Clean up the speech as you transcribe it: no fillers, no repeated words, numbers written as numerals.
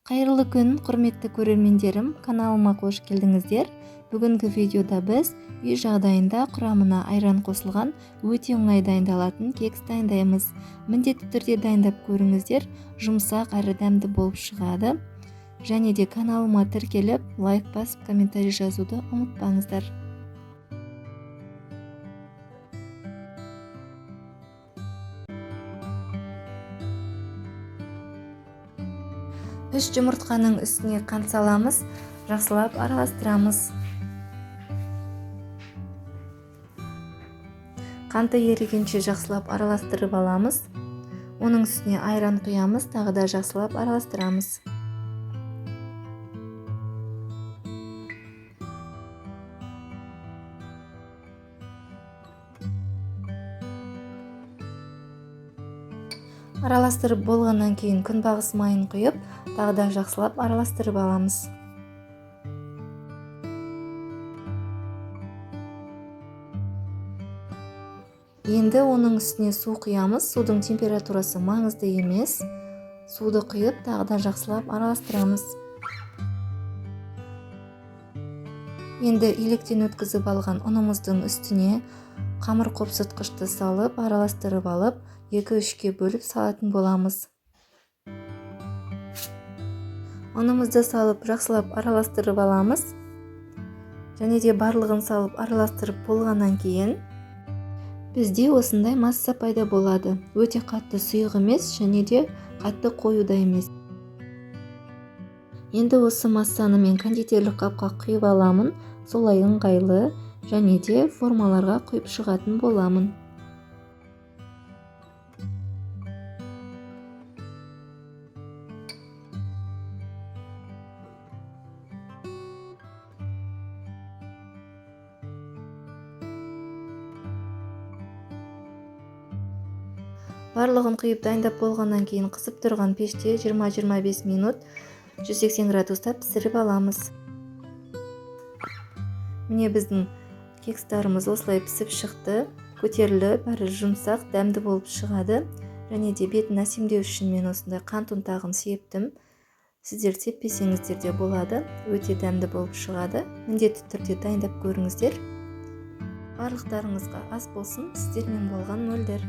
Қайырлы күн, құрметті көрермендерім, каналыма қош келдіңіздер. Бүгінгі видеода біз үй жағдайында құрамына айран қосылған өте оңай дайындалатын кекс дайындаймыз. Міндетті түрде дайындап көріңіздер, жұмсақ әрі дәмді болып шығады. Және де каналыма тіркеліп, лайк басып, комментарий жазуды ұмытпаңыздар. Үш жұмыртқаның үстіне қант саламыз, жақсылап араластырамыз. Қанты ерігенше жақсылап араластырып аламыз. Оның үстіне айран құямыз, тағы да жақсылап араластырамыз. Араластырып болғаннан кейін күнбағыс майын құйып, тағы да жақсылап араластырып аламыз. Енді оның үстіне су құямыз. Судың температурасы маңызды емес. Суды құйып, тағы да жақсылап араластырамыз. Енді електен өткізіп алған ұнымыздың үстіне қамыр қопсытқышты салып, араластырып алып, 2-3-ке бөліп салатын боламыз. Ұнымызды салып, жақсылап араластырып аламыз. Және де барлығын салып араластырып болғаннан кейін бізде осындай масса пайда болады. Өте қатты сұйық емес, және де қатты қою да емес. Енді осы массаны мен кондитерлік қапқа құйып аламын. Солай ыңғайлы, және де формаларға құйып шығатын боламын. Барлығын құйып дайындап болғаннан кейін қызып тұрған пеште 20-25 минут 180 градуста пісіріп аламыз. Міне біздің кекстарымыз осылай пісіп шықты. Көтеріліп, әрі жұмсақ, дәмді болып шығады. Және де бетін әсемдеу үшін мен осындай қант ұнтағын септім. Сіздер сеппесеңіздер де болады. Өте дәмді болып шығады. Міндетті түрде дайындап көріңіздер. Барлықтарыңызға ас болсын. Сіздермен болған Мөлдір.